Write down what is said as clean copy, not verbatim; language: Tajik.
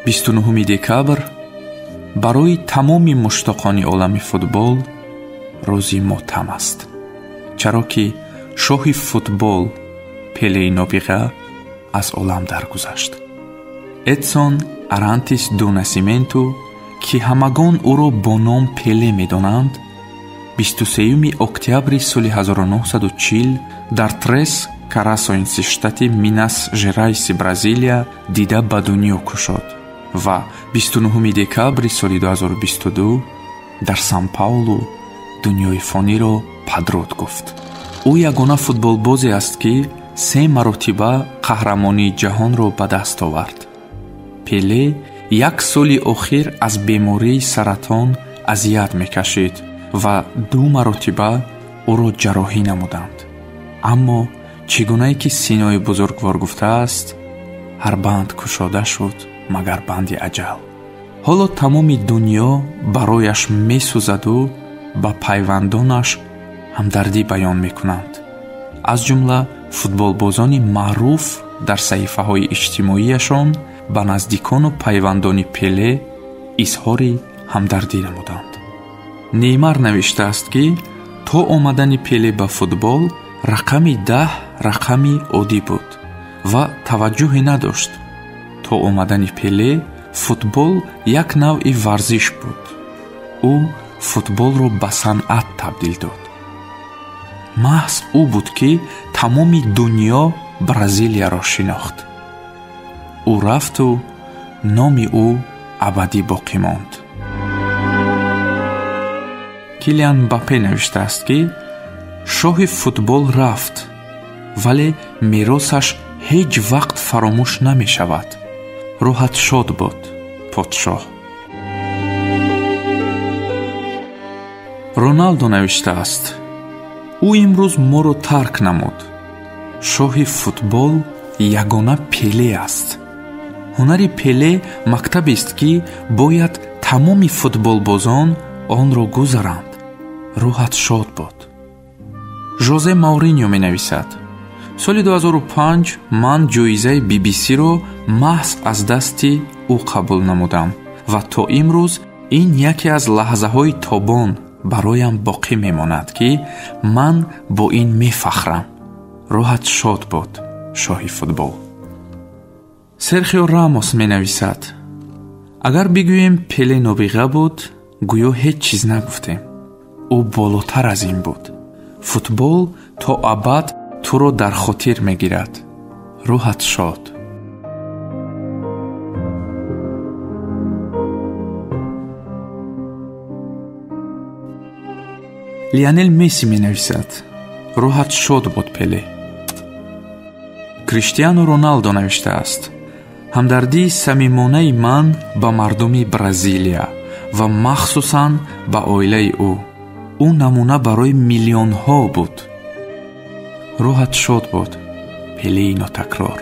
29 декабр барои тамоми муштоқони олами футбол рӯзи мотам аст, чаро ки шоҳи футбол Пелеи нобиға аз олам даргузашт. Эдсон Арантис ду Насименту, ки ҳамагон ӯро бо ном Пеле медонанд, 23 октябри соли 1940 дар Трес Карасоинси штати Минас Жерайси Бразилия дида ба дунё кушод ва 29 декабри соли 2022 дар Сан-Паулу дунёи фониро падруд гуфт. Ӯ ягона футболбозе аст, ки се маротиба қаҳрамонии ҷаҳонро ба даст овард. Пеле як соли охир аз бемории саратон азият мекашид ва ду маротиба ӯро ҷарроҳӣ намуданд. Аммо чӣ гунае ки Синои бузургвор гуфтааст, ҳар банд кушода шуд, магар банди аҷал. Ҳоло тамоми дунё барояш месӯзаду ба пайвандонаш ҳамдардӣ баён мекунанд. Аз ҷумла футболбозони маъруф дар саҳифаҳои иҷтимоияшон ба наздикону пайвандони Пеле изҳори ҳамдардӣ намуданд. Неймар навиштааст, ки то омадани Пеле ба футбол рақами 10 рақами оддӣ буд ва таваҷҷӯҳе надошт. То омадани Пеле футбол як навъи варзиш буд. Ӯ футболро ба санъат табдил дод. Маҳз ӯ буд, ки тамоми дунё Бразилияро шинохт. Ӯ рафту номи ӯ абадӣ боқӣ монд. Килиан Мбаппе навиштааст, ки шоҳи футбол рафт, вале меросаш ҳеҷ вақт фаромӯш намешавад. Рӯҳат шод буд, подшоҳ. Роналдо навиштааст: ӯ имрӯз моро тарк намуд. Шоҳи футбол ягона Пеле аст. Ҳунари Пеле мактабест, ки бояд тамоми футболбозон онро гузаранд. Рӯҳат шод буд. Жозе Мауриньо менависад: соли 2005 ман ҷоизаи BBC-ро маҳз аз дасти ӯ қабул намудам ва то имрӯз ин яке аз лаҳзаҳои тобон бароям боқӣ мемонад, ки ман бо ин мефахрам. Рӯҳат шод буд, шоҳи футбол. Серхио Рамос менависад: агар бигӯем Пеле нобиға буд, гӯё ҳеҷ чиз нагуфтем. Ӯ болотар аз ин буд. Футбол то абад туро дар хотир мегирад. Рӯҳат шод. Лионел Месси менависад: рӯҳат шод буд, Пеле. Криштиану Роналдо навиштааст: ҳамдардии самимонаи ман ба мардуми Бразилия ва махсусан ба оилаи ӯ. Ӯ намуна барои миллионҳо буд. Рӯҳат шод буд, Пелеи нотакрор.